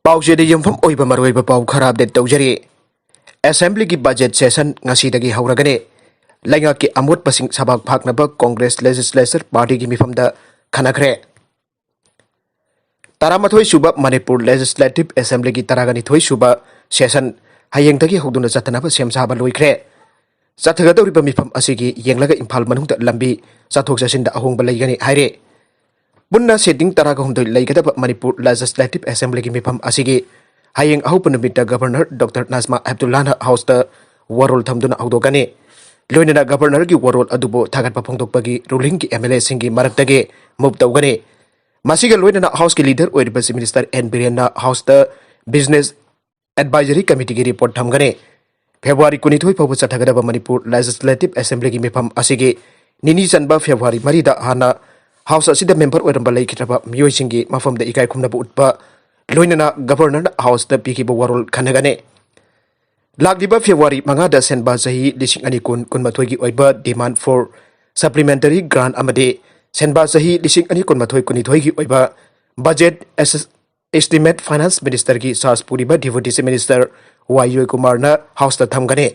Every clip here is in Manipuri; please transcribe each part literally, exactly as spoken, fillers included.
ꯄꯥꯎꯆꯦꯗ ꯌꯨꯝꯐꯝ ꯑꯣꯏꯕ ꯃꯔꯨꯑꯣꯏꯕ ꯄꯥꯎ ꯈꯔ ꯑꯞꯗꯦꯠ ꯇꯧꯖꯔꯤ꯫ ꯑꯦꯁꯦꯝꯕ꯭ꯂꯤꯒꯤ ꯕꯖꯦꯠ ꯁꯦꯁꯟ ꯉꯁꯤꯗꯒꯤ ꯍꯧꯔꯒꯅꯤ꯫ ꯂꯩꯉꯥꯛꯀꯤ ꯑꯃꯣꯠꯄꯁꯤꯡ ꯁꯕꯥꯛ ꯐꯥꯛꯅꯕ ꯀꯣꯡꯒ꯭ꯔꯦꯁ ꯂꯦꯖꯤꯁꯂꯦꯆꯔ ꯄꯥꯔꯇꯤꯒꯤ ꯃꯤꯐꯝꯗ ꯈꯟꯅꯈ꯭ꯔꯦ꯫ ꯇꯔꯥꯃꯥꯊꯣꯏ ꯁꯨꯕ ꯃꯅꯤꯄꯨꯔ ꯂꯦꯖꯤꯁꯂꯦꯇꯤꯚ ꯑꯦꯁꯦꯝꯕ꯭ꯂꯤꯒꯤ ꯇꯔꯥꯒ ꯅꯤꯊꯣꯏ ꯁꯨꯕ ꯁꯦꯁꯟ ꯍꯌꯦꯡꯗꯒꯤ ꯍꯧꯗꯨꯅ ꯆꯠꯊꯅꯕ ꯁꯦꯝ ꯁꯥꯕ ꯂꯣꯏꯈ꯭ꯔꯦ꯫ ꯆꯠꯊꯒꯗꯧꯔꯤꯕ ꯃꯤꯐꯝ ꯑꯁꯤꯒꯤ ꯌꯦꯡꯂꯒ ꯏꯝꯐꯥꯜ ꯃꯅꯨꯡꯗ ꯂꯝꯕꯤ ꯆꯠꯊꯣꯛ ꯆꯠꯁꯤꯟꯗ ꯑꯍꯣꯡꯕ ꯂꯩꯒꯅꯤ ꯍꯥꯏꯔꯦ꯫ ꯄꯨꯟꯅ ꯁꯤꯇꯤꯡ ꯇꯔꯥꯒ ꯍꯨꯝꯗꯣꯏ ꯂꯩꯒꯗꯕ ꯃꯅꯤꯄꯨꯔ ꯂꯦꯖꯤꯁꯂꯦꯇꯤꯚ ꯑꯦꯁꯦꯝꯕ꯭ꯂꯤꯒꯤ ꯃꯤꯐꯝ ꯑꯁꯤꯒꯤ ꯍꯌꯦꯡ ꯑꯍꯧꯕ ꯅꯨꯃꯤꯠꯇ ꯒꯕꯔꯅꯔ ꯗꯣꯛꯇꯔ ꯅꯖꯃꯥ ꯍꯦꯞꯇꯨꯜꯂꯥꯅ ꯍꯥꯎꯁꯇ ꯋꯥꯔꯣꯜ ꯊꯝꯗꯨꯅ ꯍꯧꯗꯣꯛꯀꯅꯤ꯫ ꯂꯣꯏꯅꯅ ꯒꯕꯔꯅꯔꯒꯤ ꯋꯥꯔꯣꯜ ꯑꯗꯨꯕꯨ ꯊꯥꯒꯠꯄ ꯐꯣꯡꯗꯣꯛꯄꯒꯤ ꯔꯨꯂꯤꯡꯒꯤ ꯑꯦꯝ ꯑꯦꯜ ꯑꯦꯁꯤꯡꯒꯤ ꯃꯔꯛꯇꯒꯤ ꯃꯨꯞ ꯇꯧꯒꯅꯤ꯫ ꯃꯁꯤꯒ ꯂꯣꯏꯅꯅ ꯍꯥꯎꯁꯀꯤ ꯂꯤꯗꯔ ꯑꯣꯏꯔꯤꯕ ꯆꯤꯐ ꯃꯤꯅꯤꯁꯇꯔ ꯑꯦꯟ ꯕꯤꯔꯦꯟꯅ ꯍꯥꯎꯁꯇ ꯕꯤꯖꯤꯅꯦꯁ ꯑꯦꯗꯚꯥꯏꯖꯔꯤ ꯀꯃꯤꯇꯤꯒꯤ ꯔꯤꯄꯣꯔꯠ ꯊꯝꯒꯅꯤ꯫ ꯐꯦꯕ꯭ꯔꯨꯋꯥꯔꯤ ꯀꯨꯟꯅꯤꯊꯣꯏ ꯐꯥꯎꯕ ꯆꯠꯊꯒꯗꯕ ꯃꯅꯤꯄꯨꯔ ꯂꯦꯖꯤꯁꯂꯦꯇꯤꯚ ꯑꯦꯁꯦꯝꯕ꯭ꯂꯤꯒꯤ ꯃꯤꯐꯝ ꯑꯁꯤꯒꯤ ꯅꯤꯅꯤ ꯆꯟꯕ ꯐꯦꯕ꯭ꯔꯨꯋꯥꯔꯤ ꯃꯔꯤꯗ ꯍꯥꯟꯅ ꯍꯥꯎꯁ ꯑꯁꯤꯗ ꯃꯦꯝꯕꯔ ꯑꯣꯏꯔꯝꯕ ꯂꯩꯈꯤꯗ꯭ꯔꯕ ꯃꯤꯑꯣꯏꯁꯤꯡꯒꯤ ꯃꯐꯝꯗ ꯏꯀꯥꯏ ꯈꯨꯝꯅꯕ ꯎꯠꯄ, ꯂꯣꯏꯅꯅ ꯒꯕꯔꯅꯔꯅ ꯍꯥꯎꯁꯇ ꯄꯤꯈꯤꯕ ꯋꯥꯔꯣꯜ ꯈꯟꯅꯒꯅꯤ꯫ ꯂꯥꯛꯂꯤꯕ ꯐꯦꯕ꯭ꯔꯨꯋꯥꯔꯤ ꯃꯉꯥꯗ ꯁꯦꯟꯕꯥ ꯆꯍꯤ ꯂꯤꯁꯤꯡ ꯑꯅꯤ ꯀꯨꯟ ꯀꯨꯟꯃꯥꯊꯣꯏꯒꯤ ꯑꯣꯏꯕ demand for supplementary grant ꯑꯃꯗꯤ ꯁꯦꯟꯕꯥ ꯆꯍꯤ ꯂꯤꯁꯤꯡ ꯑꯅꯤ ꯀꯨꯟꯃꯥꯊꯣꯏ ꯀꯨꯟꯅꯤꯊꯣꯏꯒꯤ ꯑꯣꯏꯕ ꯕꯖꯦꯠ ꯑꯦꯁ-, ꯑꯦꯁꯇꯤꯃꯦꯠ ꯐꯥꯏꯅꯥꯟꯁ ꯃꯤꯅꯤꯁꯇꯔꯒꯤ ꯆꯥꯔꯖ ꯄꯨꯔꯤꯕ ꯗꯤꯄꯨꯇꯤ ꯆꯤꯐ ꯃꯤꯅꯤꯁꯇꯔ ꯋꯥꯏ ꯖꯣꯏꯀꯨꯃꯥꯔꯅ ꯍꯥꯎꯁꯇ ꯊꯝꯒꯅꯤ꯫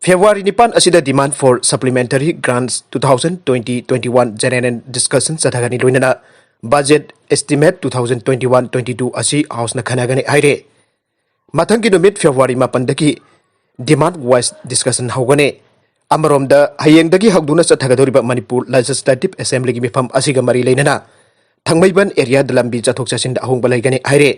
ꯐꯦꯕ꯭ꯔꯨꯋꯥꯔꯤ ꯅꯤꯄꯥꯟ ꯑꯁꯤꯗ demand for supplementary grants two thousand twenty twenty-one general discussion ꯆꯠꯊꯒꯅꯤ, ꯂꯣꯏꯅꯅ budget estimate two thousand twenty-one twenty-two ꯑꯁꯤ ꯍꯥꯎꯁꯅ ꯈꯟꯅꯒꯅꯤ ꯍꯥꯏꯔꯦ꯫ ꯃꯊꯪꯒꯤ ꯅꯨꯃꯤꯠ ꯐꯦꯕ꯭ꯔꯨꯋꯥꯔꯤ ꯃꯥꯄꯟꯗꯒꯤ demand wise discussion ꯍꯧꯒꯅꯤ꯫ ꯑꯃꯔꯣꯝꯗ, ꯍꯌꯦꯡꯗꯒꯤ ꯍꯧꯗꯨꯅ ꯆꯠꯊꯒꯗꯧꯔꯤꯕ ꯃꯅꯤꯄꯨꯔ ꯂꯦꯖꯤꯁꯂꯦꯇꯤꯚ ꯑꯦꯁꯦꯝꯕ꯭ꯂꯤꯒꯤ ꯃꯤꯐꯝ ꯑꯁꯤꯒ ꯃꯔꯤ ꯂꯩꯅꯅ ꯊꯥꯡꯃꯩꯕꯟ ꯑꯦꯔꯤꯌꯥꯗ ꯂꯝꯕꯤ ꯆꯠꯊꯣꯛ ꯆꯠꯁꯤꯟꯗ ꯑꯍꯣꯡꯕ ꯂꯩꯒꯅꯤ ꯍꯥꯏꯔꯦ꯫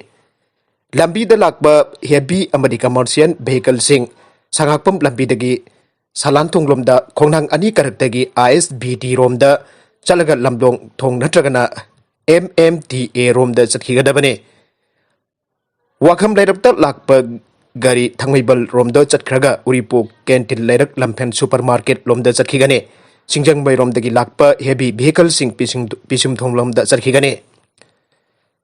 ꯂꯝꯕꯤꯗ ꯂꯥꯛꯄ ꯍꯦꯚꯤ ꯑꯃꯗꯤ ꯀꯃꯔꯁꯤꯌꯦꯜ ꯚꯦꯍꯤꯀꯜꯁꯤꯡ ꯁꯉꯥꯛꯄꯝ ꯂꯝꯕꯤꯗꯒꯤ ꯁꯂꯥꯟ ꯊꯣꯡꯂꯣꯝꯗ, ꯈꯣꯡꯅꯥꯡ ꯑꯅꯤ ꯀꯥꯔꯛꯇꯒꯤ ꯑꯥꯏ ꯑꯦꯁ ꯕꯤ ꯇꯤ ꯔꯣꯝꯗ ꯆꯠꯂꯒ ꯂꯝꯂꯣꯡ ꯊꯣꯡ ꯅꯠꯇ꯭ꯔꯒꯅ ꯑꯦꯝ ꯑꯦꯝ ꯇꯤ ꯑꯦ ꯔꯣꯝꯗ ꯆꯠꯈꯤꯒꯗꯕꯅꯤ꯫ ꯋꯥꯈꯝ ꯂꯩꯔꯛꯇ ꯂꯥꯛꯄ ꯒꯥꯔꯤ ꯊꯥꯡꯃꯩꯕꯟ ꯔꯣꯝꯗ ꯆꯠꯈ꯭ꯔꯒ ꯎꯔꯤꯄꯣꯛ ꯀꯦꯟꯇꯤꯟ ꯂꯩꯔꯛ ꯂꯝꯐꯦꯜ ꯁꯨꯄꯔ ꯃꯥꯔꯀꯦꯠ ꯂꯣꯝꯗ ꯆꯠꯈꯤꯒꯅꯤ꯫ ꯁꯤꯡꯖꯃꯩꯔꯣꯝꯗꯒꯤ ꯂꯥꯛꯄ ꯍꯦꯚꯤ ꯚꯦꯍꯤꯀꯜꯁꯤꯡ ꯄꯤꯁꯤꯡ-, ꯄꯤꯁꯨꯝꯊꯣꯡ ꯂꯣꯝꯗ ꯆꯠꯈꯤꯒꯅꯤ꯫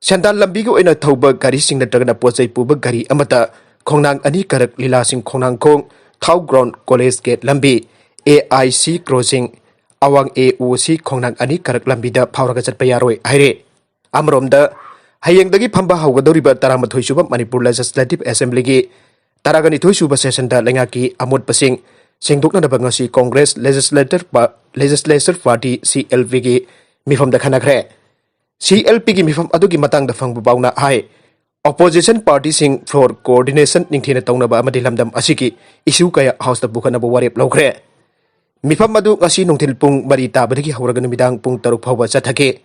ꯁꯦꯟꯗꯥꯟ ꯂꯝꯕꯤꯒꯤ ꯑꯣꯏꯅ ꯊꯧꯕ ꯒꯥꯔꯤꯁꯤꯡ ꯅꯠꯇ꯭ꯔꯒꯅ ꯄꯣꯠ ꯆꯩ ꯄꯨꯕ ꯒꯥꯔꯤ ꯑꯃꯠꯇ ꯈꯣꯡꯅꯥꯡ ꯑꯅꯤ ꯀꯥꯔꯛ ꯂꯤꯂꯥꯁꯤꯡ ꯈꯣꯡꯅꯥꯡꯈꯣꯡ ꯊꯥꯎ ꯒ꯭ꯔꯥꯎꯟ ꯀꯣꯂꯦꯖ ꯒꯦꯠ ꯂꯝꯕꯤ, ꯑꯦ ꯑꯥꯏ ꯁꯤ ꯀ꯭ꯔꯣꯁꯤꯡ, ꯑꯋꯥꯡ ꯑꯦ ꯑꯣ ꯁꯤ ꯈꯣꯡꯅꯥꯡ ꯑꯅꯤ ꯀꯥꯔꯛ ꯂꯝꯕꯤꯗ ꯐꯥꯎꯔꯒ ꯆꯠꯄ ꯌꯥꯔꯣꯏ ꯍꯥꯏꯔꯦ꯫ ꯑꯃꯔꯣꯝꯗ, ꯍꯌꯦꯡꯗꯒꯤ ꯐꯝꯕ ꯍꯧꯒꯗꯧꯔꯤꯕ ꯇꯔꯥꯃꯥꯊꯣꯏ ꯁꯨꯕ ꯃꯅꯤꯄꯨꯔ ꯂꯦꯖꯤꯁꯂꯦꯇꯤꯚ ꯑꯦꯁꯦꯝꯕ꯭ꯂꯤꯒꯤ ꯇꯔꯥꯒ ꯅꯤꯊꯣꯏ ꯁꯨꯕ ꯁꯦꯁꯟꯗ ꯂꯩꯉꯥꯛꯀꯤ ꯑꯃꯣꯠꯄꯁꯤꯡ ꯁꯦꯡꯗꯣꯛꯅꯅꯕ ꯉꯁꯤ ꯀꯣꯡꯒ꯭ꯔꯦꯁ ꯂꯦꯖꯤꯁꯂꯦꯇꯔ ꯄꯥ-, ꯂꯦꯖꯤꯁꯂꯦꯆꯔ ꯄꯥꯔꯇꯤ, ꯁꯤ ꯑꯦꯜ ꯄꯤꯒꯤ ꯃꯤꯐꯝꯗ ꯈꯟꯅꯈ꯭ꯔꯦ꯫ ꯁꯤ ꯑꯦꯜ ꯄꯤꯒꯤ ꯃꯤꯐꯝ ꯑꯗꯨꯒꯤ ꯃꯇꯥꯡꯗ ꯐꯪꯕ ꯄꯥꯎꯅ ꯍꯥꯏ, ꯑꯣꯄꯣꯖꯤꯁꯟ ꯄꯥꯔꯇꯤꯁꯤꯡ ꯐꯣꯔ ꯀꯣꯑꯣꯔꯗꯤꯅꯦꯁꯟ ꯅꯤꯡꯊꯤꯅ ꯇꯧꯅꯕ ꯑꯃꯗꯤ ꯂꯝꯗꯝ ꯑꯁꯤꯒꯤ ꯏꯁꯨ ꯀꯌꯥ ꯍꯥꯎꯁꯇ ꯄꯨꯈꯠꯅꯕ ꯋꯥꯔꯦꯞ ꯂꯧꯈ꯭ꯔꯦ꯫ ꯃꯤꯐꯝ ꯑꯗꯨ ꯉꯁꯤ ꯅꯨꯡꯊꯤꯜ ꯄꯨꯡ ꯃꯔꯤ ꯇꯥꯕꯗꯒꯤ ꯍꯧꯔꯒ ꯅꯨꯃꯤꯗꯥꯡ ꯄꯨꯡ ꯇꯔꯨꯛ ꯐꯥꯎꯕ ꯆꯠꯊꯈꯤ꯫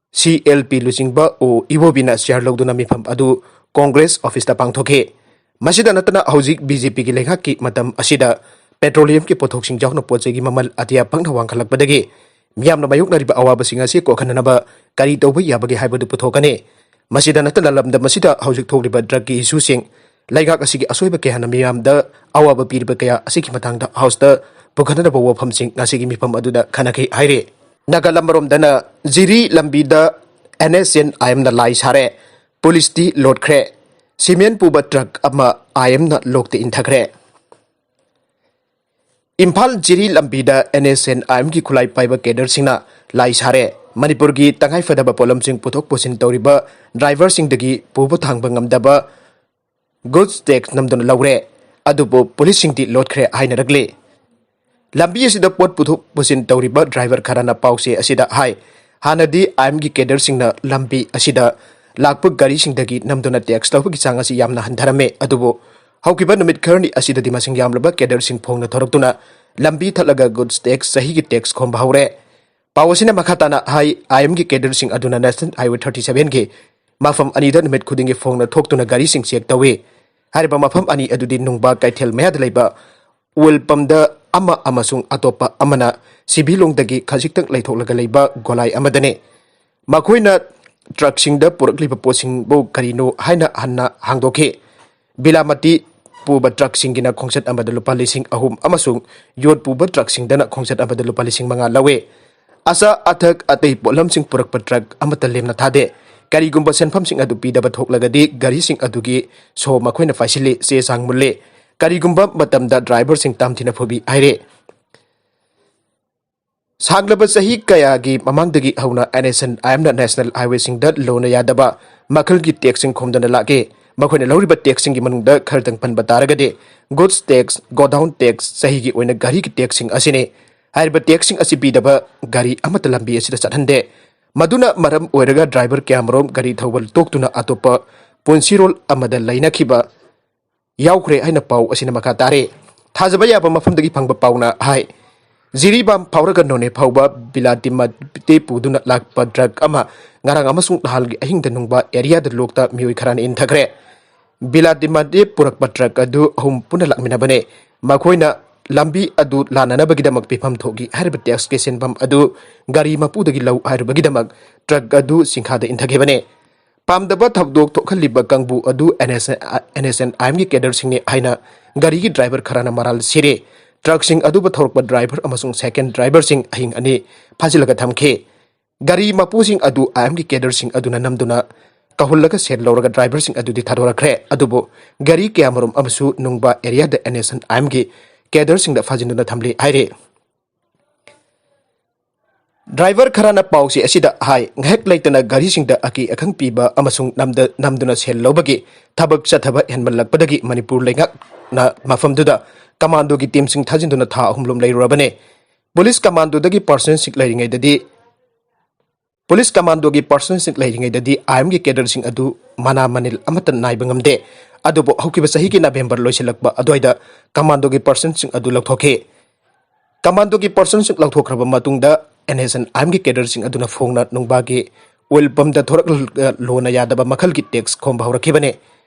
ꯁꯤ ꯑꯦꯜ ꯄꯤ ꯂꯨꯆꯤꯡꯕ ꯑꯣ ꯏꯕꯣꯕꯤꯅ ꯆꯤꯌꯥꯔ ꯂꯧꯗꯨꯅ ꯃꯤꯐꯝ ꯑꯗꯨ ꯀꯣꯡꯒ꯭ꯔꯦꯁ ꯑꯣꯐꯤꯁꯇ ꯄꯥꯡꯊꯣꯛꯈꯤ꯫ ꯃꯁꯤꯗ ꯅꯠꯇꯅ ꯍꯧꯖꯤꯛ ꯕꯤ ꯖꯦ ꯄꯤꯒꯤ ꯂꯩꯉꯥꯛꯀꯤ ꯃꯇꯝ ꯑꯁꯤꯗ ꯄꯦꯇ꯭ꯔꯣꯂꯤꯌꯝꯒꯤ ꯄꯣꯠꯊꯣꯛꯁꯤꯡ ꯌꯥꯎꯅ ꯄꯣꯠ ꯆꯩꯒꯤ ꯃꯃꯜ ꯑꯇꯤꯌꯥ ꯄꯪꯅ ꯋꯥꯡꯈꯠꯂꯛꯄꯗꯒꯤ ꯃꯤꯌꯥꯝꯅ ꯃꯥꯌꯣꯛꯅꯔꯤꯕ ꯑꯋꯥꯕꯁꯤꯡ ꯑꯁꯤ ꯀꯣꯛꯍꯟꯅꯅꯕ ꯀꯔꯤ ꯇꯧꯕ ꯌꯥꯕꯒꯦ ꯍꯥꯏꯕꯗꯨ ꯄꯨꯊꯣꯛꯀꯅꯤ꯫ ꯃꯁꯤꯗ ꯅꯠꯇꯅ ꯂꯝꯗꯝ ꯑꯁꯤꯗ ꯍꯧꯖꯤꯛ ꯊꯣꯛꯂꯤꯕ ꯗ꯭ꯔꯒꯀꯤ ꯏꯁꯨꯁꯤꯡ, ꯂꯩꯉꯥꯛ ꯑꯁꯤꯒꯤ ꯑꯁꯣꯏꯕ ꯀꯌꯥꯅ ꯃꯤꯌꯥꯝꯗ ꯑꯋꯥꯕ ꯄꯤꯔꯤꯕ ꯀꯌꯥ ꯑꯁꯤꯒꯤ ꯃꯇꯥꯡꯗ ꯍꯥꯎꯁꯇ ꯄꯨꯈꯠꯅꯅꯕ ꯋꯥꯐꯝꯁꯤꯡ ꯉꯁꯤꯒꯤ ꯃꯤꯐꯝ ꯑꯗꯨꯗ ꯈꯟꯅꯈꯤ ꯍꯥꯏꯔꯤ꯫ ꯅꯥꯒꯥꯂꯝ ꯑꯃꯔꯣꯝꯗꯅ ꯖꯤꯔꯤ ꯂꯝꯕꯤꯗ ꯑꯦꯟ ꯑꯦꯁ ꯑꯦꯟ ꯑꯥꯏ ꯑꯦꯝꯅ ꯂꯥꯏ ꯁꯥꯔꯦ꯫ ꯄꯨꯂꯤꯁꯇꯤ ꯂꯣꯠꯈ꯭ꯔꯦ꯫ ꯁꯤꯃꯦꯟ ꯄꯨꯕ ꯇ꯭ꯔꯛ ꯑꯃ ꯑꯥꯏ ꯑꯦꯝꯅ ꯂꯣꯛꯇ ꯏꯟꯊꯈ꯭ꯔꯦ꯫ ꯏꯝꯐꯥꯜ ꯖꯤꯔꯤ ꯂꯝꯕꯤꯗ ꯑꯦꯟ ꯑꯦꯁ ꯑꯦꯟ ꯑꯥꯏ ꯑꯦꯝꯒꯤ ꯈꯨꯠꯂꯥꯏ ꯄꯥꯏꯕ ꯀꯦꯗꯔꯁꯤꯡꯅ ꯂꯥꯏ ꯁꯥꯔꯦ꯫ ꯃꯅꯤꯄꯨꯔꯒꯤ ꯇꯉꯥꯏꯐꯗꯕ ꯄꯣꯠꯂꯝꯁꯤꯡ ꯄꯨꯊꯣꯛ ꯄꯨꯁꯤꯟ ꯇꯧꯔꯤꯕ ꯗ꯭ꯔꯥꯏꯚꯔꯁꯤꯡꯗꯒꯤ ꯄꯨꯕ ꯊꯥꯡꯕ ꯉꯝꯗꯕ ꯒꯨꯗꯁ ꯇꯦꯛꯁ ꯅꯝꯗꯨꯅ ꯂꯧꯔꯦ꯫ ꯑꯗꯨꯕꯨ ꯄꯨꯂꯤꯁꯁꯤꯡꯗꯤ ꯂꯣꯠꯈ꯭ꯔꯦ ꯍꯥꯏꯅꯔꯛꯂꯤ꯫ ꯂꯝꯕꯤ ꯑꯁꯤꯗ ꯄꯣꯠ ꯄꯨꯊꯣꯛ ꯄꯨꯁꯤꯟ ꯇꯧꯔꯤꯕ ꯗ꯭ꯔꯥꯏꯚꯔ ꯈꯔꯅ ꯄꯥꯎꯆꯦ ꯑꯁꯤꯗ ꯍꯥꯏ, ꯍꯥꯟꯅꯗꯤ ꯑꯥꯏ ꯑꯦꯝꯒꯤ ꯀꯦꯗꯔꯁꯤꯡꯅ ꯂꯝꯕꯤ ꯑꯁꯤꯗ ꯂꯥꯛꯄ ꯒꯥꯔꯤꯁꯤꯡꯗꯒꯤ ꯅꯝꯗꯨꯅ ꯇꯦꯛꯁ ꯂꯧꯕꯒꯤ ꯆꯥꯡ ꯑꯁꯤ ꯌꯥꯝꯅ ꯍꯟꯊꯔꯝꯃꯦ꯫ ꯑꯗꯨꯕꯨ ꯍꯧꯈꯤꯕ ꯅꯨꯃꯤꯠ ꯈꯔꯅꯤ ꯑꯁꯤꯗꯗꯤ ꯃꯁꯤꯡ ꯌꯥꯝꯂꯕ ꯀꯦꯗꯔꯁꯤꯡ ꯐꯣꯡꯅ ꯊꯣꯔꯛꯇꯨꯅ ꯂꯝꯕꯤ ꯊꯠꯂꯒ ꯒꯨꯗꯁ ꯇꯦꯛꯁ, ꯆꯍꯤꯒꯤ ꯇꯦꯛꯁ ꯈꯣꯝꯕ ꯍꯧꯔꯦ꯫ ꯄꯥꯎ ꯑꯁꯤꯅ ꯃꯈꯥ ꯇꯥꯅ ꯍꯥꯏ, ꯑꯥꯏ ꯑꯦꯝꯒꯤ ꯀꯦꯗꯔꯁꯤꯡ ꯑꯗꯨꯅ ꯅꯦꯁꯅꯦꯜ ꯍꯥꯏꯋꯦ ꯊꯥꯔꯇꯤ ꯁꯚꯦꯟꯒꯤ ꯃꯐꯝ ꯑꯅꯤꯗ ꯅꯨꯃꯤꯠ ꯈꯨꯗꯤꯡꯒꯤ ꯐꯣꯡꯅ ꯊꯣꯛꯇꯨꯅ ꯒꯥꯔꯤꯁꯤꯡ ꯆꯦꯛ ꯇꯧꯏ꯫ ꯍꯥꯏꯔꯤꯕ ꯃꯐꯝ ꯑꯅꯤ ꯑꯗꯨꯗꯤ ꯅꯨꯡꯕ ꯀꯩꯊꯦꯜ ꯃꯌꯥꯗ ꯂꯩꯕ ꯑꯣꯏꯜ ꯄꯝꯗ ꯑꯃ ꯑꯃꯁꯨꯡ ꯑꯇꯣꯞꯄ ꯑꯃꯅ ꯁꯤꯕꯤꯂꯣꯡꯗꯒꯤ ꯈꯖꯤꯛꯇꯪ ꯂꯩꯊꯣꯛꯂꯒ ꯂꯩꯕ ꯒꯣꯂꯥꯏ ꯑꯃꯗꯅꯤ꯫ ꯃꯈꯣꯏꯅ ꯇ꯭ꯔꯛꯁꯤꯡꯗ ꯄꯨꯔꯛꯂꯤꯕ ꯄꯣꯠꯁꯤꯡꯕꯨ ꯀꯔꯤꯅꯣ ꯍꯥꯏꯅ ꯍꯟꯅ ꯍꯥꯡꯗꯣꯛꯈꯤ꯫ ꯕꯤꯂꯥꯃꯇꯤ ꯄꯨꯕ ꯇ꯭ꯔꯛꯁꯤꯡꯒꯤꯅ ꯈꯣꯡꯆꯠ ꯑꯃꯗ ꯂꯨꯄꯥ ꯂꯤꯁꯤꯡ ꯑꯍꯨꯝ ꯑꯃꯁꯨꯡ ꯌꯣꯠ ꯄꯨꯕ ꯇ꯭ꯔꯛꯁꯤꯡꯗꯅ ꯈꯣꯡꯆꯠ ꯑꯃꯗ ꯂꯨꯄꯥ ꯂꯤꯁꯤꯡ ꯃꯉꯥ ꯂꯧꯏ꯫ ꯑꯆꯥ ꯑꯊꯛ ꯑꯇꯩ ꯄꯣꯠꯂꯝꯁꯤꯡ ꯄꯨꯔꯛꯄ ꯇ꯭ꯔꯛ ꯑꯃꯠꯇ ꯂꯦꯝꯅ ꯊꯥꯗꯦ꯫ ꯀꯔꯤꯒꯨꯝꯕ ꯁꯦꯟꯐꯝꯁꯤꯡ ꯑꯗꯨ ꯄꯤꯗꯕ ꯊꯣꯛꯂꯒꯗꯤ ꯒꯥꯔꯤꯁꯤꯡ ꯑꯗꯨꯒꯤ ꯁꯣ ꯃꯈꯣꯏꯅ ꯄꯥꯏꯁꯤꯜꯂꯤ, ꯆꯦ ꯆꯥꯡ ꯃꯨꯜꯂꯤ꯫ ꯀꯔꯤꯒꯨꯝꯕ ꯃꯇꯝꯗ ꯗ꯭ꯔꯥꯏꯚꯔꯁꯤꯡ ꯇꯝꯊꯤꯅ ꯐꯨꯕꯤ ꯍꯥꯏꯔꯦ꯫ ꯁꯥꯡꯂꯕ ꯆꯍꯤ ꯀꯌꯥꯒꯤ ꯃꯃꯥꯡꯗꯒꯤ ꯍꯧꯅ NHAIꯅ ꯅꯦꯁꯅꯦꯜ ꯍꯥꯏꯋꯦꯁꯤꯡꯗ ꯂꯣꯟꯅ ꯌꯥꯗꯕ ꯃꯈꯜꯒꯤ ꯇꯦꯛꯁꯁꯤꯡ ꯈꯣꯝꯗꯨꯅ ꯂꯥꯛꯂꯤ꯫ ꯃꯈꯣꯏꯅ ꯂꯧꯔꯤꯕ ꯇꯦꯛꯁꯁꯤꯡꯒꯤ ꯃꯅꯨꯡꯗ ꯈꯔꯗꯪ ꯄꯟꯕ ꯇꯥꯔꯒꯗꯤ, ꯒꯨꯗꯁ ꯇꯦꯛꯁ, ꯒꯣꯗꯥꯎꯟ ꯇꯦꯛꯁ, ꯆꯍꯤꯒꯤ ꯑꯣꯏꯅ ꯒꯥꯔꯤꯒꯤ ꯇꯦꯛꯁꯁꯤꯡ ꯑꯁꯤꯅꯤ꯫ ꯍꯥꯏꯔꯤꯕ ꯇꯦꯛꯁꯁꯤꯡ ꯑꯁꯤ ꯄꯤꯗꯕ ꯒꯥꯔꯤ ꯑꯃꯠꯇ ꯂꯝꯕꯤ ꯑꯁꯤꯗ ꯆꯠꯍꯟꯗꯦ꯫ ꯃꯗꯨꯅ ꯃꯔꯝ ꯑꯣꯏꯔꯒ ꯗ꯭ꯔꯥꯏꯚꯔ ꯀꯌꯥꯃꯔꯨꯝ ꯒꯥꯔꯤ ꯊꯧꯕ ꯇꯣꯛꯇꯨꯅ ꯑꯇꯣꯞꯄ ꯄꯨꯟꯁꯤꯔꯣꯜ ꯑꯃꯗ ꯂꯩꯅꯈꯤꯕ ꯌꯥꯎꯈ꯭ꯔꯦ ꯍꯥꯏꯅ ꯄꯥꯎ ꯑꯁꯤꯅ ꯃꯈꯥ ꯇꯥꯔꯤ꯫ ꯊꯥꯖꯕ ꯌꯥꯕ ꯃꯐꯝꯗꯒꯤ ꯐꯪꯕ ꯄꯥꯎꯅ ꯍꯥꯏ, ꯖꯤꯔꯤꯕꯥꯝ ꯐꯥꯎꯔꯒ ꯅꯣꯅꯦ ꯐꯥꯎꯕ ꯕꯤꯂꯥꯇꯤ ꯃꯇꯦ ꯄꯨꯗꯨꯅ ꯂꯥꯛꯄ ꯇ꯭ꯔꯛ ꯑꯃ ꯉꯔꯥꯡ ꯑꯃꯁꯨꯡ ꯅꯍꯥꯟꯒꯤ ꯑꯍꯤꯡꯗ ꯅꯨꯡꯕꯥ ꯑꯦꯔꯤꯌꯥꯗ ꯂꯣꯛꯇ ꯃꯤꯑꯣꯏ ꯈꯔꯅ ꯏꯟꯊꯈ꯭ꯔꯦ꯫ ꯕꯤꯂꯥꯇꯤ ꯃꯇꯦ ꯄꯨꯔꯛꯄ ꯇ꯭ꯔꯛ ꯑꯗꯨ ꯑꯍꯨꯝ ꯄꯨꯟꯅ ꯂꯥꯛꯃꯤꯟꯅꯕꯅꯦ꯫ ꯃꯈꯣꯏꯅ ꯂꯝꯕꯤ ꯑꯗꯨ ꯂꯥꯟꯅꯅꯕꯒꯤꯗꯃꯛ ꯄꯤꯐꯝ ꯊꯣꯛꯏ ꯍꯥꯏꯔꯤꯕ ꯇꯦꯛꯁꯀꯤ ꯁꯦꯟꯐꯝ ꯑꯗꯨ ꯒꯥꯔꯤ ꯃꯄꯨꯗꯒꯤ ꯂꯧ ꯍꯥꯏꯔꯨꯕꯒꯤꯗꯃꯛ ꯇ꯭ꯔꯛ ꯑꯗꯨ ꯆꯤꯡꯈꯥꯗ ꯏꯟꯊꯈꯤꯕꯅꯦ꯫ ꯄꯥꯝꯗꯕ ꯊꯧꯗꯣꯛ ꯊꯣꯛꯍꯜꯂꯤꯕ ꯀꯥꯡꯕꯨ ꯑꯗꯨ NHAIꯒꯤ ꯀꯦꯗꯔꯁꯤꯡꯅꯤ ꯍꯥꯏꯅ ꯒꯥꯔꯤꯒꯤ ꯗ꯭ꯔꯥꯏꯚꯔ ꯈꯔꯅ ꯃꯔꯥꯜ ꯁꯤꯔꯦ꯫ ꯇ꯭ꯔꯛꯁꯤꯡ ꯑꯗꯨꯕꯨ ꯊꯧꯔꯛꯄ ꯗ꯭ꯔꯥꯏꯚꯔ ꯑꯃꯁꯨꯡ ꯁꯦꯀꯦꯟ ꯗ꯭ꯔꯥꯏꯚꯔꯁꯤꯡ ꯑꯍꯤꯡ ꯑꯅꯤ ꯐꯥꯖꯤꯜꯂꯒ ꯊꯝꯈꯤ꯫ ꯒꯥꯔꯤ ꯃꯄꯨꯁꯤꯡ ꯑꯗꯨ IMꯒꯤ ꯀꯦꯗꯔꯁꯤꯡ ꯑꯗꯨꯅ ꯅꯝꯗꯨꯅ ꯀꯧꯍꯜꯂꯒ ꯁꯦꯜ ꯂꯧꯔꯒ ꯗ꯭ꯔꯥꯏꯚꯔꯁꯤꯡ ꯑꯗꯨꯗꯤ ꯊꯥꯗꯣꯔꯛꯈ꯭ꯔꯦ꯫ ꯑꯗꯨꯕꯨ ꯒꯥꯔꯤ ꯀꯌꯥꯃꯔꯨꯝ ꯑꯃꯁꯨ ꯅꯨꯡꯕꯥ ꯑꯦꯔꯤꯌꯥꯗ NHAIꯒꯤ ꯀꯦꯗꯔꯁꯤꯡꯗ ꯐꯥꯖꯤꯟꯗꯨꯅ ꯊꯝꯂꯤ ꯍꯥꯏꯔꯤ꯫ ꯗ꯭ꯔꯥꯏꯚꯔ ꯈꯔꯅ ꯄꯥꯎꯆꯦ ꯑꯁꯤꯗ ꯍꯥꯏ, ꯉꯥꯏꯍꯥꯛ ꯂꯩꯇꯅ ꯒꯥꯔꯤꯁꯤꯡꯗ ꯑꯀꯤ ꯑꯈꯪ ꯄꯤꯕ ꯑꯃꯁꯨꯡ ꯅꯝꯗ-, ꯅꯝꯗꯨꯅ ꯁꯦꯜ ꯂꯧꯕꯒꯤ ꯊꯕꯛ ꯆꯠꯊꯕ ꯍꯦꯟꯃꯜꯂꯛꯄꯗꯒꯤ ꯃꯅꯤꯄꯨꯔ ꯂꯩꯉꯥꯛꯅ ꯃꯐꯝꯗꯨꯗ ꯀꯃꯥꯟꯗꯣꯒꯤ ꯇꯤꯝꯁꯤꯡ ꯊꯥꯖꯤꯟꯗꯨꯅ ꯊꯥ ꯑꯍꯨꯝ ꯂꯣꯝ ꯂꯩꯔꯨꯔꯕꯅꯦ꯫ ꯄꯨꯂꯤꯁ ꯀꯃꯥꯟꯗꯣꯗꯒꯤ ꯄꯥꯔꯁꯟꯁꯤꯡ ꯂꯩꯔꯤꯉꯩꯗꯗꯤ, ꯄꯨꯂꯤꯁ ꯀꯃꯥꯟꯗꯣꯒꯤ ꯄꯥꯔꯁꯟꯁꯤꯡ ꯂꯩꯔꯤꯉꯩꯗꯗꯤ IMꯒꯤ ꯀꯦꯗꯔꯁꯤꯡ ꯑꯗꯨ ꯃꯅꯥ ꯃꯅꯤꯜ ꯑꯃꯠꯇ ꯅꯥꯏꯕ ꯉꯝꯗꯦ꯫ ꯑꯗꯨꯕꯨ ꯍꯧꯈꯤꯕ ꯆꯍꯤꯒꯤ ꯅꯕꯦꯝꯕꯔ ꯂꯣꯏꯁꯤꯜꯂꯛꯄ ꯑꯗꯨꯋꯥꯏꯗ ꯀꯃꯥꯟꯗꯣꯒꯤ ꯄꯥꯔꯁꯟꯁꯤꯡ ꯑꯗꯨ ꯂꯧꯊꯣꯛꯈꯤ꯫ ꯀꯃꯥꯟꯗꯣꯒꯤ ꯄꯥꯔꯁꯟꯁꯤꯡ ꯂꯧꯊꯣꯛꯈ꯭ꯔꯕ ꯃꯇꯨꯡꯗ NHAIꯒꯤ ꯀꯦꯗꯔꯁꯤꯡ ꯑꯗꯨꯅ ꯐꯣꯡꯅ ꯅꯨꯡꯕꯥꯒꯤ ꯑꯣꯏꯜ ꯄꯝꯗ ꯊꯣꯔꯛꯂꯒ ꯂꯣꯟꯅ ꯌꯥꯗꯕ ꯃꯈꯜꯒꯤ ꯇꯦꯛꯁ ꯈꯣꯝꯕ ꯍꯧꯔꯛꯈꯤꯕꯅꯤ꯫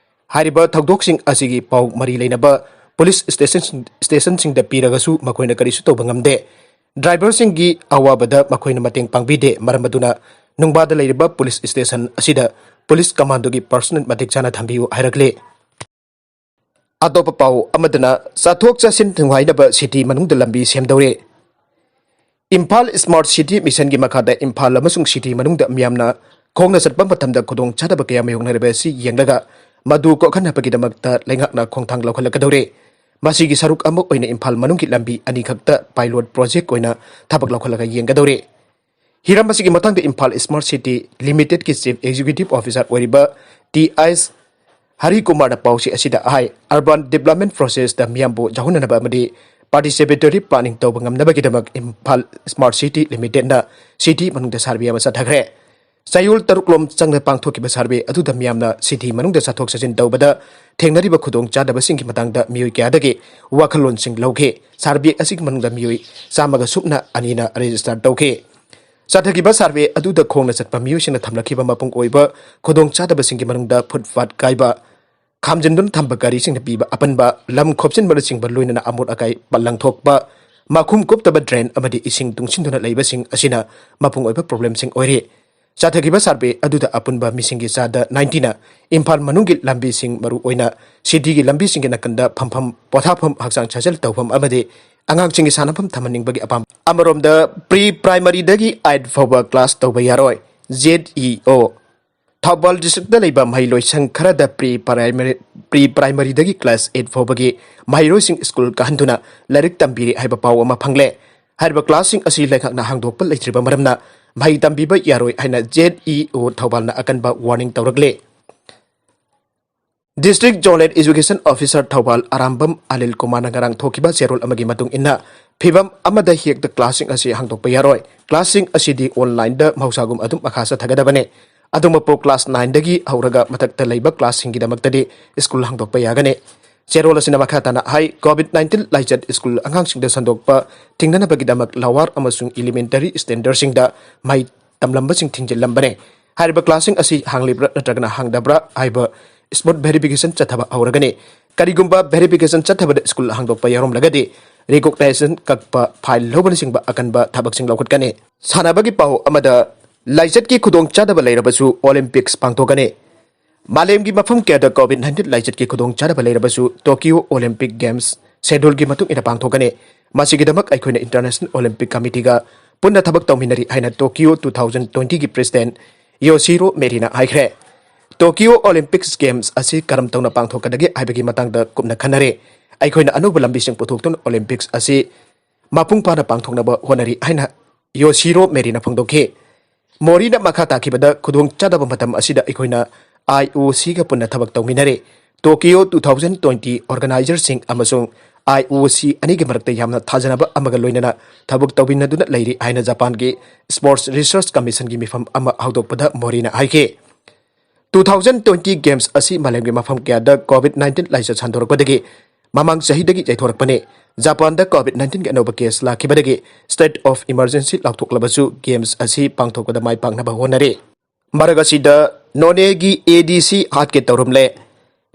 ꯍꯥꯏꯔꯤꯕ ꯊꯧꯗꯣꯛꯁꯤꯡ ꯑꯁꯤꯒꯤ ꯄꯥꯎ ꯃꯔꯤ ꯂꯩꯅꯕ ꯄꯨꯂꯤꯁ ꯁ꯭ꯇꯦꯁꯟ-, ꯁ꯭ꯇꯦꯁꯟꯁꯤꯡꯗ ꯄꯤꯔꯒꯁꯨ ꯃꯈꯣꯏꯅ ꯀꯔꯤꯁꯨ ꯇꯧꯕ ꯉꯝꯗꯦ꯫ ꯗ꯭ꯔꯥꯏꯚꯔꯁꯤꯡꯒꯤ ꯑꯋꯥꯕꯗ ꯃꯈꯣꯏꯅ ꯃꯇꯦꯡ ꯄꯥꯡꯕꯤꯗꯦ꯫ ꯃꯔꯝ ꯑꯗꯨꯅ ꯅꯨꯡꯕꯥꯗ ꯂꯩꯔꯤꯕ ꯄꯨꯂꯤꯁ ꯁ꯭ꯇꯦꯁꯟ ꯑꯁꯤꯗ ꯄꯨꯂꯤꯁ ꯀꯃꯥꯟꯗꯣꯒꯤ ꯄꯥꯔꯁꯅꯦꯜ ꯃꯇꯤꯛ ꯆꯥꯅ ꯊꯝꯕꯤꯌꯨ ꯍꯥꯏꯔꯛꯂꯤ꯫ ꯑꯇꯣꯞꯄ ꯄꯥꯎ ꯑꯃꯗꯅ, ꯆꯠꯊꯣꯛ ꯆꯠꯁꯤꯟ ꯅꯨꯡꯉꯥꯏꯅꯕ ꯁꯤꯇꯤ ꯃꯅꯨꯡꯗ ꯂꯝꯕꯤ ꯁꯦꯝꯗꯧꯔꯦ꯫ ꯏꯝꯐꯥꯜ ꯁ꯭ꯃꯥꯔꯠ ꯁꯤꯇꯤ ꯃꯤꯁꯟꯒꯤ ꯃꯈꯥꯗ ꯏꯝꯐꯥꯜ ꯑꯃꯁꯨꯡ ꯁꯤꯇꯤ ꯃꯅꯨꯡꯗ ꯃꯤꯌꯥꯝꯅ ꯈꯣꯡꯅ ꯆꯠꯄ ꯃꯇꯝꯗ ꯈꯨꯗꯣꯡꯆꯥꯗꯕ ꯀꯌꯥ ꯃꯥꯌꯣꯛꯅꯔꯤꯕ ꯑꯁꯤ ꯌꯦꯡꯂꯒ ꯃꯗꯨ ꯀꯣꯛꯍꯟꯅꯕꯒꯤꯗꯃꯛꯇ ꯂꯩꯉꯥꯛꯅ ꯈꯣꯡꯊꯥꯡ ꯂꯧꯈꯠꯂꯛꯀꯗꯧꯔꯦ꯫ ꯃꯁꯤꯒꯤ ꯁꯔꯨꯛ ꯑꯃ ꯑꯣꯏꯅ ꯏꯝꯐꯥꯜ ꯃꯅꯨꯡꯒꯤ ꯂꯝꯕꯤ ꯑꯅꯤꯈꯛꯇ pilot project ꯑꯣꯏꯅ ꯊꯕꯛ ꯂꯧꯈꯠꯂꯒ ꯌꯦꯡꯒꯗꯧꯔꯤ꯫ ꯍꯤꯔꯝ ꯑꯁꯤꯒꯤ ꯃꯇꯥꯡꯗ Imphal Smart City Limitedꯀꯤ Chief Executive Officer ꯑꯣꯏꯔꯤꯕ ꯇꯤ ꯑꯥꯏ ꯑꯦꯁ ꯍꯔꯤꯀꯨꯃꯥꯔꯅ ꯄꯥꯎꯆꯦ ꯑꯁꯤꯗ ꯍꯥꯏ, urban development processꯇ ꯃꯤꯌꯥꯝꯕꯨ ꯌꯥꯎꯍꯟꯅꯅꯕ ꯑꯃꯗꯤ participatory planning ꯇꯧꯕ ꯉꯝꯅꯕꯒꯤꯗꯃꯛ ꯏꯝꯐꯥꯜ Smart City Limitedꯅ city ꯃꯅꯨꯡꯗ survey ꯑꯃ ꯆꯠꯊꯈ꯭ꯔꯦ꯫ ꯆꯌꯣꯜ ꯇꯔꯨꯛꯂꯣꯝ ꯆꯪꯅ ꯄꯥꯡꯊꯣꯛꯈꯤꯕ survey ꯑꯗꯨꯗ ꯃꯤꯌꯥꯝꯅ city ꯃꯅꯨꯡꯗ ꯆꯠꯊꯣꯛ ꯆꯠꯁꯤꯟ ꯇꯧꯕꯗ ꯊꯦꯡꯅꯔꯤꯕ ꯈꯨꯗꯣꯡꯆꯥꯗꯕꯁꯤꯡꯒꯤ ꯃꯇꯥꯡꯗ ꯃꯤꯑꯣꯏ ꯀꯌꯥꯗꯒꯤ ꯋꯥꯈꯜꯂꯣꯟꯁꯤꯡ ꯂꯧꯈꯤ꯫ Survey ꯑꯁꯤꯒꯤ ꯃꯅꯨꯡꯗ ꯃꯤꯑꯣꯏ ꯆꯥꯝꯃꯒ ꯁꯨꯞꯅ ꯑꯅꯤꯅ register ꯇꯧꯈꯤ꯫ ꯆꯠꯊꯈꯤꯕ survey ꯑꯗꯨꯗ ꯈꯣꯡꯅ ꯆꯠꯄ ꯃꯤꯑꯣꯏꯁꯤꯡꯅ ꯊꯝꯂꯛꯈꯤꯕ ꯃꯄꯨꯡ ꯑꯣꯏꯕ ꯈꯨꯗꯣꯡꯆꯥꯗꯕꯁꯤꯡꯒꯤ ꯃꯅꯨꯡꯗ footpath ꯀꯥꯏꯕ, ꯈꯥꯝꯖꯤꯟꯗꯨꯅ ꯊꯝꯕ ꯒꯥꯔꯤꯁꯤꯡꯅ ꯄꯤꯕ ꯑꯄꯟꯕ, ꯂꯝ ꯈꯣꯞꯆꯤꯟꯕꯅꯆꯤꯡꯕ, ꯂꯣꯏꯅꯅ ꯑꯃꯣꯠ ꯑꯀꯥꯏ ꯂꯪꯊꯣꯛꯄ, ꯃꯈꯨꯝ ꯀꯨꯞꯇꯕ drain ꯑꯃꯗꯤ ꯏꯁꯤꯡ ꯇꯨꯡꯁꯤꯟꯗꯨꯅ ꯂꯩꯕꯁꯤꯡ ꯑꯁꯤꯅ ꯃꯄꯨꯡ ꯑꯣꯏꯕ problemꯁꯤꯡ ꯑꯣꯏꯔꯤ꯫ ꯆꯠꯊꯈꯤꯕ survey ꯑꯗꯨꯗ ꯑꯄꯨꯟꯕ ꯃꯤꯁꯤꯡꯒꯤ ꯆꯥꯗ ninetyꯅ ꯏꯝꯐꯥꯜ ꯃꯅꯨꯡꯒꯤ ꯂꯝꯕꯤꯁꯤꯡ, ꯃꯔꯨꯑꯣꯏꯅ cityꯒꯤ ꯂꯝꯕꯤꯁꯤꯡꯒꯤ ꯅꯥꯀꯟꯗ ꯐꯝꯐꯝ, ꯄꯣꯊꯥꯐꯝ, ꯍꯛꯆꯥꯡ ꯁꯥꯖꯦꯜ ꯇꯧꯐꯝ ꯑꯃꯗꯤ ꯑꯉꯥꯡꯁꯤꯡꯒꯤ ꯁꯥꯟꯅꯐꯝ ꯊꯝꯍꯟꯅꯤꯡꯕꯒꯤ ꯑꯄꯥꯝꯕ꯫ ꯑꯃꯔꯣꯝꯗ, pre primaryꯗꯒꯤ eight ꯐꯥꯎꯕ class ꯇꯧꯕ ꯌꯥꯔꯣꯏ꯫ ꯖꯦꯗ ꯏ ꯑꯣ꯫ ꯊꯧꯕꯥꯜ districtꯇ ꯂꯩꯕ ꯃꯍꯩꯂꯣꯏꯁꯪ ꯈꯔꯗ pre primary, pre primaryꯗꯒꯤ class eight ꯐꯥꯎꯕꯒꯤ ꯃꯍꯩꯔꯣꯏꯁꯤꯡ school ꯀꯥꯍꯟꯗꯨꯅ ꯂꯥꯏꯔꯤꯛ ꯇꯝꯕꯤꯔꯤ ꯍꯥꯏꯕ ꯄꯥꯎ ꯑꯃ ꯐꯪꯂꯦ꯫ ꯍꯥꯏꯔꯤꯕ classꯁꯤꯡ ꯑꯁꯤ ꯂꯩꯉꯥꯛꯅ ꯍꯥꯡꯗꯣꯛꯄ ꯂꯩꯇ꯭ꯔꯤꯕ ꯃꯔꯝꯅ ꯃꯍꯩ ꯇꯝꯕꯤꯕ ꯌꯥꯔꯣꯏ ꯍꯥꯏꯅ ꯖꯦꯗ ꯏ ꯑꯣ ꯊꯧꯕꯥꯜꯅ ꯑꯀꯟꯕ warning ꯇꯧꯔꯛꯂꯦ꯫ District Zonal Education Officer Thoubal Arambam Anil ꯀꯨꯃꯥꯔꯅ ꯉꯔꯥꯡ ꯊꯣꯛꯈꯤꯕ ꯆꯦꯔꯣꯜ ꯑꯃꯒꯤ ꯃꯇꯨꯡ ꯏꯟꯅ, ꯐꯤꯕꯝ ꯑꯃꯗ ꯍꯦꯛꯇ classꯁꯤꯡ ꯑꯁꯤ ꯍꯥꯡꯗꯣꯛꯄ ꯌꯥꯔꯣꯏ꯫ Classꯁꯤꯡ ꯑꯁꯤꯗꯤ onlineꯗ ꯃꯍꯧꯁꯥꯒꯨꯝ ꯑꯗꯨꯝ ꯃꯈꯥ ꯆꯠꯊꯒꯗꯕꯅꯤ꯫ ꯑꯗꯨꯃꯛꯄꯨ class nineꯗꯒꯤ ꯍꯧꯔꯒ ꯃꯊꯛꯇ ꯂꯩꯕ classꯁꯤꯡꯒꯤꯗꯃꯛꯇꯗꯤ school ꯍꯥꯡꯗꯣꯛꯄ ꯌꯥꯒꯅꯤ꯫ ꯆꯦꯔꯣꯜ ꯑꯁꯤꯅ ꯃꯈꯥ ꯇꯥꯅ ꯍꯥꯏ, COVID nineteen ꯂꯥꯏꯆꯠ school ꯑꯉꯥꯡꯁꯤꯡꯗ ꯁꯟꯗꯣꯛꯄ ꯊꯤꯡꯅꯅꯕꯒꯤꯗꯃꯛ lower ꯑꯃꯁꯨꯡ elementary standardꯁꯤꯡꯗ ꯃꯍꯩ ꯇꯝꯂꯝꯕꯁꯤꯡ ꯊꯤꯡꯖꯤꯜꯂꯝꯕꯅꯤ꯫ ꯍꯥꯏꯔꯤꯕ classꯁꯤꯡ ꯑꯁꯤ ꯍꯥꯡꯂꯤꯕ꯭ꯔꯥ ꯅꯠꯇ꯭ꯔꯒꯅ ꯍꯥꯡꯗꯕ꯭ꯔꯥ ꯍꯥꯏꯕ spot verification ꯆꯠꯊꯕ ꯍꯧꯔꯒꯅꯤ꯫ ꯀꯔꯤꯒꯨꯝꯕ verification ꯆꯠꯊꯕꯗ school ꯍꯥꯡꯗꯣꯛꯄ ꯌꯥꯎꯔꯝꯂꯒꯗꯤ, recognition ꯀꯛꯄ, fine ꯂꯧꯕꯅꯆꯤꯡꯕ ꯑꯀꯟꯕ ꯊꯕꯛꯁꯤꯡ ꯂꯧꯈꯠꯀꯅꯤ꯫ ꯁꯥꯟꯅꯕꯒꯤ ꯄꯥꯎ ꯑꯃꯗ, ꯂꯥꯏꯆꯠꯀꯤ ꯈꯨꯗꯣꯡꯆꯥꯗꯕ ꯂꯩꯔꯕꯁꯨ Olympics ꯄꯥꯡꯊꯣꯛꯀꯅꯤ꯫ ꯃꯥꯂꯦꯝꯒꯤ ꯃꯐꯝ ꯀꯌꯥꯗ COVID nineteen ꯂꯥꯏꯆꯠꯀꯤ ꯈꯨꯗꯣꯡꯆꯥꯗꯕ ꯂꯩꯔꯕꯁꯨ Tokyo Olympic Games scheduleꯒꯤ ꯃꯇꯨꯡ ꯏꯟꯅ ꯄꯥꯡꯊꯣꯛꯀꯅꯤ꯫ ꯃꯁꯤꯒꯤꯗꯃꯛ ꯑꯩꯈꯣꯏꯅ International Olympic Committeeꯒ ꯄꯨꯟꯅ ꯊꯕꯛ ꯇꯧꯃꯤꯟꯅꯔꯤ ꯍꯥꯏꯅ Tokyo two thousand twentyꯒꯤ president ꯌꯣꯁꯤꯔꯣ ꯃꯦꯔꯤꯅ ꯍꯥꯏꯈ꯭ꯔꯦ꯫ Tokyo Olympics Games ꯑꯁꯤ ꯀꯔꯝ ꯇꯧꯅ ꯄꯥꯡꯊꯣꯛꯀꯗꯒꯦ ꯍꯥꯏꯕꯒꯤ ꯃꯇꯥꯡꯗ ꯀꯨꯞꯅ ꯈꯟꯅꯔꯦ꯫ ꯑꯩꯈꯣꯏꯅ ꯑꯅꯧꯕ ꯂꯝꯕꯤꯁꯤꯡ ꯄꯨꯊꯣꯛꯇꯨꯅ ꯑꯣꯂꯤꯝꯄꯤꯛꯁ ꯑꯁꯤ ꯃꯄꯨꯡ ꯐꯥꯅ ꯄꯥꯡꯊꯣꯛꯅꯕ ꯍꯣꯠꯅꯔꯤ ꯍꯥꯏꯅ ꯌꯣꯁꯤꯔꯣ ꯃꯦꯔꯤꯅ ꯐꯣꯡꯗꯣꯛꯈꯤ꯫ ꯃꯣꯔꯤꯅ ꯃꯈꯥ ꯇꯥꯈꯤꯕꯗ, ꯈꯨꯗꯣꯡ ꯆꯥꯗꯕ ꯃꯇꯝ ꯑꯁꯤꯗ ꯑꯩꯈꯣꯏꯅ IOC ꯒ ꯄꯨꯟꯅ ꯊꯕꯛ ꯇꯧꯃꯤꯟꯅꯔꯦ꯫ Tokyo two thousand twenty organizer ꯁꯤꯡ ꯑꯃꯁꯨꯡ IOC ꯑꯅꯤꯒꯤ ꯃꯔꯛꯇ ꯌꯥꯝꯅ ꯊꯥꯖꯅꯕ ꯑꯃꯒ ꯂꯣꯏꯅꯅ ꯊꯕꯛ ꯇꯧꯃꯤꯟꯅꯗꯨꯅ ꯂꯩꯔꯤ ꯍꯥꯏꯅ ꯖꯄꯥꯟꯒꯤ Sports Research Commission ꯒꯤ ꯃꯤꯐꯝ ꯑꯃ ꯍꯧꯗꯣꯛꯄꯗ ꯃꯣꯔꯤꯅ ꯍꯥꯏꯈꯤ꯫ Two thousand twenty Games ꯑꯁꯤ ꯃꯥꯂꯦꯝꯒꯤ ꯃꯐꯝ ꯀꯌꯥꯗ COVID nineteen ꯂꯥꯏꯆꯠ ꯁꯟꯗꯣꯔꯛꯄꯗꯒꯤ ꯃꯃꯥꯡ ꯆꯍꯤꯗꯒꯤ ꯌꯩꯊꯣꯔꯛꯄꯅꯤ꯫ ꯖꯄꯥꯟꯗ COVID nineteen ꯒꯤ ꯑꯅꯧꯕ case ꯂꯥꯛꯈꯤꯕꯗꯒꯤ state of emergency ꯂꯥꯎꯊꯣꯛꯂꯕꯁꯨ Games ꯑꯁꯤ ꯄꯥꯡꯊꯣꯛꯄꯗ ꯃꯥꯏ ꯄꯥꯛꯅꯕ ꯍꯣꯠꯅꯔꯤ꯫ ꯃꯔꯛ ꯑꯁꯤꯗ ꯅꯣꯅꯦꯒꯤ ADC ꯍꯥꯠꯀꯦ ꯇꯧꯔꯝꯂꯦ꯫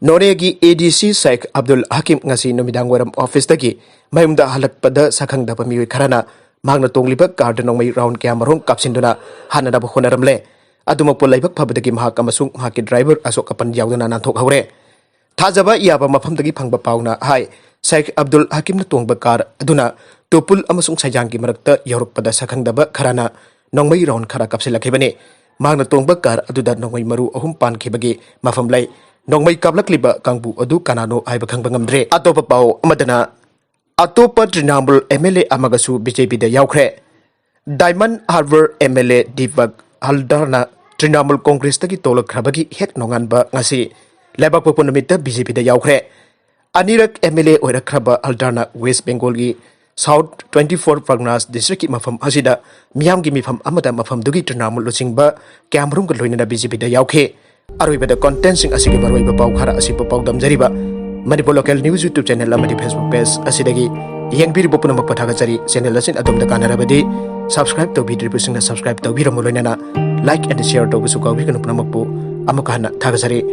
ꯅꯣꯅꯦꯒꯤ ADC ꯁꯦꯈ ꯑꯕꯗꯨꯜ ꯍꯀꯤꯝ ꯉꯁꯤ ꯅꯨꯃꯤꯗꯥꯡ ꯋꯥꯏꯔꯝ office ꯇꯒꯤ ꯃꯌꯨꯝꯗ ꯍꯜꯂꯛꯄꯗ ꯁꯛꯈꯪꯗꯕ ꯃꯤꯑꯣꯏ ꯈꯔꯅ ꯃꯍꯥꯛꯅ ꯇꯣꯡꯂꯤꯕ car ꯗ ꯅꯣꯡꯃꯩ round ꯀꯌꯥꯃꯔꯨꯝ ꯀꯥꯞꯁꯤꯟꯗꯨꯅ ꯍꯥꯠꯅꯅꯕ ꯍꯣꯠꯅꯔꯝꯂꯦ꯫ ꯑꯗꯨꯃꯛꯄꯨ ꯂꯥꯏꯕꯛ ꯐꯕꯗꯒꯤ ꯃꯍꯥꯛ ꯑꯃꯁꯨꯡ ꯃꯍꯥꯛꯀꯤ driver ꯑꯁꯣꯛ ꯑꯄꯟ ꯌꯥꯎꯗꯅ ꯅꯥꯟꯊꯣꯛꯍꯧꯔꯦ꯫ ꯊꯥꯖꯕ ꯌꯥꯕ ꯃꯐꯝꯗꯒꯤ ꯐꯪꯕ ꯄꯥꯎꯅ ꯍꯥꯏ, ꯁꯦꯈ ꯑꯕꯗꯨꯜ ꯍꯀꯤꯝꯅ ꯇꯣꯡꯕ car ꯑꯗꯨꯅ ꯇꯨꯄꯨꯜ ꯑꯃꯁꯨꯡ ꯁꯩꯖꯥꯡꯒꯤ ꯃꯔꯛꯇ ꯌꯧꯔꯛꯄꯗ ꯁꯛꯈꯪꯗꯕ ꯈꯔꯅ ꯅꯣꯡꯃꯩ round ꯈꯔ ꯀꯥꯞꯁꯤꯜꯂꯛꯈꯤꯕꯅꯤ꯫ ꯃꯍꯥꯛꯅ ꯇꯣꯡꯕ car ꯑꯗꯨꯗ ꯅꯣꯡꯃꯩ ꯃꯔꯨ ꯑꯍꯨꯝ ꯄꯥꯟꯈꯤꯕꯒꯤ ꯃꯐꯝ ꯂꯩ꯫ ꯅꯣꯡꯃꯩ ꯀꯥꯞꯂꯛꯂꯤꯕ ꯀꯥꯡꯕꯨ ꯑꯗꯨ ꯀꯅꯥꯅꯣ ꯍꯥꯏꯕ ꯈꯪꯕ ꯉꯝꯗ꯭ꯔꯦ꯫ ꯑꯇꯣꯞꯄ ꯄꯥꯎ ꯑꯃꯗꯅ, ꯑꯇꯣꯞꯄ ꯇ꯭ꯔꯤꯅꯥꯃꯨꯜ MLA ꯑꯃꯒꯁꯨ BJP ꯗ ꯌꯥꯎꯈ꯭ꯔꯦ꯫ Diamond Harbour MLA Deepak ꯍꯜꯗꯥꯔꯅ Trinamool ꯀꯣꯡꯒ꯭ꯔꯦꯁꯇꯒꯤ ꯇꯣꯛꯂꯛꯈ꯭ꯔꯕꯒꯤ ꯍꯦꯛ ꯅꯣꯡꯉꯥꯟꯕ ꯉꯁꯤ ꯂꯩꯕꯥꯛꯄꯣꯛꯄ ꯅꯨꯃꯤꯠꯇ BJP ꯗ ꯌꯥꯎꯈ꯭ꯔꯦ꯫ ꯑꯅꯤꯔꯛ MLA ꯑꯣꯏꯔꯛꯈ꯭ꯔꯕ ꯍꯜꯗꯥꯔꯅ West Bengal ꯒꯤ South twenty four Parganas district ꯀꯤ ꯃꯐꯝ ꯑꯁꯤꯗ ꯃꯤꯌꯥꯝꯒꯤ ꯃꯤꯐꯝ ꯑꯃꯗ ꯃꯐꯝꯗꯨꯒꯤ ꯇ꯭ꯔꯤꯅꯥꯃꯨꯜ ꯂꯨꯆꯤꯡꯕ ꯀꯌꯥꯃꯔꯨꯝꯒ ꯂꯣꯏꯅꯅ BJP ꯗ ꯌꯥꯎꯈꯤ꯫ ꯑꯔꯣꯏꯕꯗ content ꯁꯤꯡ ꯑꯁꯤꯒꯤ ꯃꯔꯨꯑꯣꯏꯕ ꯄꯥꯎ ꯈꯔ ꯑꯁꯤꯕꯨ ꯄꯥꯎꯗꯝꯖꯔꯤꯕ Manipur Local News YouTube channel ꯑꯃꯗꯤ Facebook page ꯑꯁꯤꯗꯒꯤ ꯌꯦꯡꯕꯤꯔꯤꯕ ꯄꯨꯝꯅꯃꯛꯄꯨ ꯊꯥꯒꯠꯆꯔꯤ꯫ Channel ꯑꯁꯤꯅ ꯑꯗꯣꯝꯗ ꯀꯥꯟꯅꯔꯕꯗꯤ subscribe ꯇꯧꯕꯤꯗ꯭ꯔꯤꯕꯁꯤꯡꯅ subscribe ꯇꯧꯕꯤꯔꯝꯃꯨ, ꯂꯣꯏꯅꯅ like and share ꯇꯧꯕꯁꯨ ꯀꯥꯎꯕꯤꯒꯅꯨ꯫ ꯄꯨꯝꯅꯃꯛꯄꯨ ꯑꯃꯨꯛꯀ ꯍꯟꯅ ꯊꯥꯒꯠꯆꯔꯤ꯫